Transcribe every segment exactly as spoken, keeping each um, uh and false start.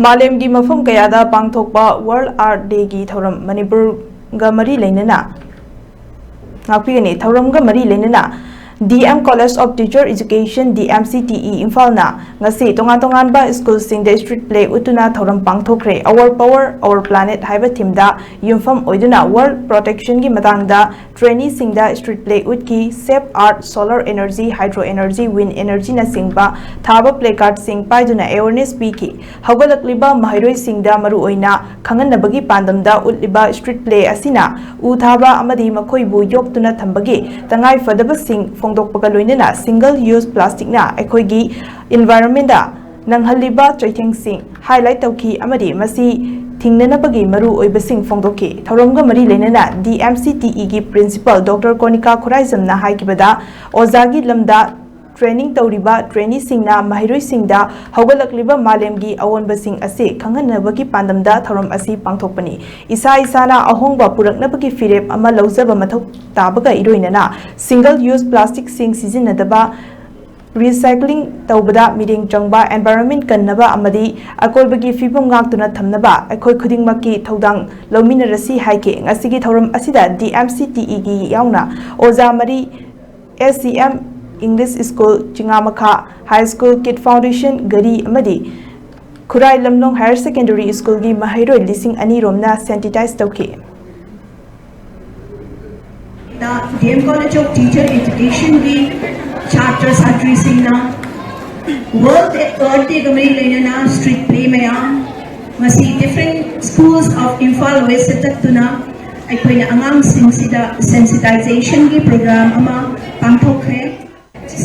ꯃꯥꯂꯦꯝꯒꯤ ꯃꯐꯝ ꯀꯌꯥꯗ ꯄꯥꯡꯊꯣꯛꯄ World Earth Dayꯒꯤ ꯊꯧꯔꯝ ꯃꯅꯤꯄꯨꯔꯒ ꯃꯔꯤ ꯂꯩꯅꯅ ꯉꯥꯛꯄꯤꯒꯅꯤ꯫ ꯊꯧꯔꯝꯒ ꯃꯔꯤ ꯂꯩꯅꯅ D M College of Teacher Education, D M C T E, ꯏꯝꯐꯥꯜꯅ ꯉꯁꯤ ꯇꯣꯉꯥꯟ ꯇꯣꯉꯥꯟꯕ ꯁ꯭ꯀꯨꯜꯁꯤꯡꯗ street play ꯎꯠꯇꯨꯅ ꯊꯧꯔꯝ ꯄꯥꯡꯊꯣꯛꯈ꯭ꯔꯦ꯫ Our Power, Our Planet ꯍꯥꯏꯕ themeꯗ ꯌꯨꯝꯐꯝ ꯑꯣꯏꯗꯨꯅ World Protectionꯒꯤ ꯃꯇꯥꯡꯗ traineeꯁꯤꯡꯗ street play ꯎꯠꯈꯤ꯫ Save Earth, Solar Energy, Hydro Energy, Wind Energyꯅꯆꯤꯡꯕ ꯊꯥꯕ placardꯁꯤꯡ ꯄꯥꯏꯗꯨꯅ awareness ꯄꯤꯈꯤ꯫ ꯍꯧꯒꯠꯂꯛꯂꯤꯕ ꯃꯍꯩꯔꯣꯏꯁꯤꯡꯗ ꯃꯔꯨꯑꯣꯏꯅ ꯈꯪꯍꯟꯅꯕꯒꯤ ꯄꯥꯟꯗꯝꯗ ꯎꯠꯂꯤꯕ street play ꯑꯁꯤꯅ ꯎ ꯊꯥꯕ ꯑꯃꯗꯤ ꯃꯈꯣꯏꯕꯨ ꯌꯣꯛꯇꯨꯅ ꯊꯝꯕꯒꯤ ꯇꯉꯥꯏ ꯐꯗꯕꯁꯤꯡ ꯐꯣꯡꯗꯣꯛꯄꯒ ꯂꯣꯏꯅꯅ single use plasticꯅ ꯑꯩꯈꯣꯏꯒꯤ environmentꯗ ꯅꯪꯍꯜꯂꯤꯕ ꯆꯩꯊꯦꯡꯁꯤꯡ highlight ꯇꯧꯈꯤ ꯑꯃꯗꯤ ꯃꯁꯤ ꯊꯤꯡꯅꯅꯕꯒꯤ ꯃꯔꯨ ꯑꯣꯏꯕꯁꯤꯡ ꯐꯣꯡꯗꯣꯛꯈꯤ꯫ ꯊꯧꯔꯝꯒ ꯃꯔꯤ ꯂꯩꯅꯅ D M C T Eꯒꯤ principal Doctor ꯀꯣꯅꯤꯀꯥ ꯈꯨꯔꯥꯏꯖꯝꯅ ꯍꯥꯏꯈꯤꯕꯗ, ꯑꯣꯖꯥꯒꯤ ꯂꯝꯗ training ꯇꯧꯔꯤꯕ traineeꯁꯤꯡꯅ ꯃꯍꯩꯔꯣꯏꯁꯤꯡꯗ ꯍꯧꯒꯠꯂꯛꯂꯤꯕ ꯃꯥꯂꯦꯝꯒꯤ ꯑꯑꯣꯟꯕꯁꯤꯡ ꯑꯁꯤ ꯈꯪꯍꯟꯅꯕꯒꯤ ꯄꯥꯟꯗꯝꯗ ꯊꯧꯔꯝ ꯑꯁꯤ ꯄꯥꯡꯊꯣꯛꯄꯅꯤ꯫ ꯏꯁꯥ ꯏꯁꯥꯅ ꯑꯍꯣꯡꯕ ꯄꯨꯔꯛꯅꯕꯒꯤ ꯐꯤꯔꯦꯞ ꯑꯃ ꯂꯧꯖꯕ ꯃꯊꯧ ꯇꯥꯕꯒ ꯏꯔꯣꯏꯅꯅ single use plasticꯁꯤꯡ ꯁꯤꯖꯤꯟꯅꯗꯕ, recycling ꯇꯧꯕꯗ ꯃꯤꯠꯌꯦꯡ ꯆꯪꯕ, environment ꯀꯟꯅꯕ ꯑꯃꯗꯤ ꯑꯀꯣꯏꯕꯒꯤ ꯐꯤꯕꯝ ꯉꯥꯛꯇꯨꯅ ꯊꯝꯅꯕ ꯑꯩꯈꯣꯏ ꯈꯨꯗꯤꯡꯃꯛꯀꯤ ꯊꯧꯗꯥꯡ ꯂꯧꯃꯤꯟꯅꯔꯁꯤ ꯍꯥꯏꯈꯤ꯫ ꯉꯁꯤꯒꯤ ꯊꯧꯔꯝ ꯑꯁꯤꯗ D M C T Eꯒꯤ ꯌꯥꯎꯅ ꯑꯣꯖꯥ ꯃꯔꯤ, S C M English School, ꯆꯤꯉꯥꯃꯈꯥ High School, Kid Foundation, ꯘꯔꯤ ꯑꯃꯗꯤ ꯈꯨꯔꯥꯏ ꯂꯝꯂꯣꯡ Higher Secondary Schoolꯒꯤ ꯃꯍꯩꯔꯣꯏ ꯂꯤꯁꯤꯡ ꯑꯅꯤ ꯔꯣꯝꯅ sanitize ꯇꯧꯈꯤ꯫ D M College of Teacher Educationꯒꯤ ꯁꯥꯇ꯭ꯔ ꯁꯥꯇ꯭ꯔꯤꯁꯤꯡꯅ World Earth Dayꯒ ꯃꯔꯤ ꯂꯩꯅꯅ street play ꯃꯌꯥꯝ, ꯉꯁꯤ different schools of Imphal Westꯇ ꯆꯠꯇꯨꯅ ꯑꯩꯈꯣꯏꯅ ꯑꯉꯥꯡꯁꯤꯡꯁꯤꯗ sensitizationꯒꯤ program ꯑꯃ ꯄꯥꯡꯊꯣꯛꯈ꯭ꯔꯦ꯫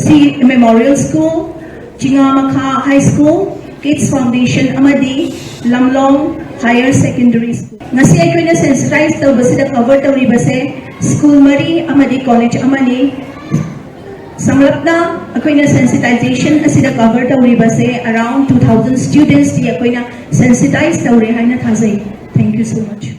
C Memorial School, ꯆꯤꯉꯥꯃꯈꯥ High School, Kids Foundation ꯑꯃꯗꯤ ꯂꯝꯂꯣꯡ Higher Secondary School꯫ ꯉꯁꯤ ꯑꯩꯈꯣꯏꯅ sensitize ꯇꯧꯕꯁꯤꯗ cover ꯇꯧꯔꯤꯕꯁꯦ school ꯃꯔꯤ ꯑꯃꯗꯤ college ꯑꯃꯅꯤ꯫ ꯁꯝꯂꯞꯅ ꯑꯩꯈꯣꯏꯅ sensitization ꯑꯁꯤꯗ cover ꯇꯧꯔꯤꯕꯁꯦ around two thousand studentsꯇꯤ ꯑꯩꯈꯣꯏꯅ sensitize ꯇꯧꯔꯦ ꯍꯥꯏꯅ ꯊꯥꯖꯩ꯫ Thank you so much꯫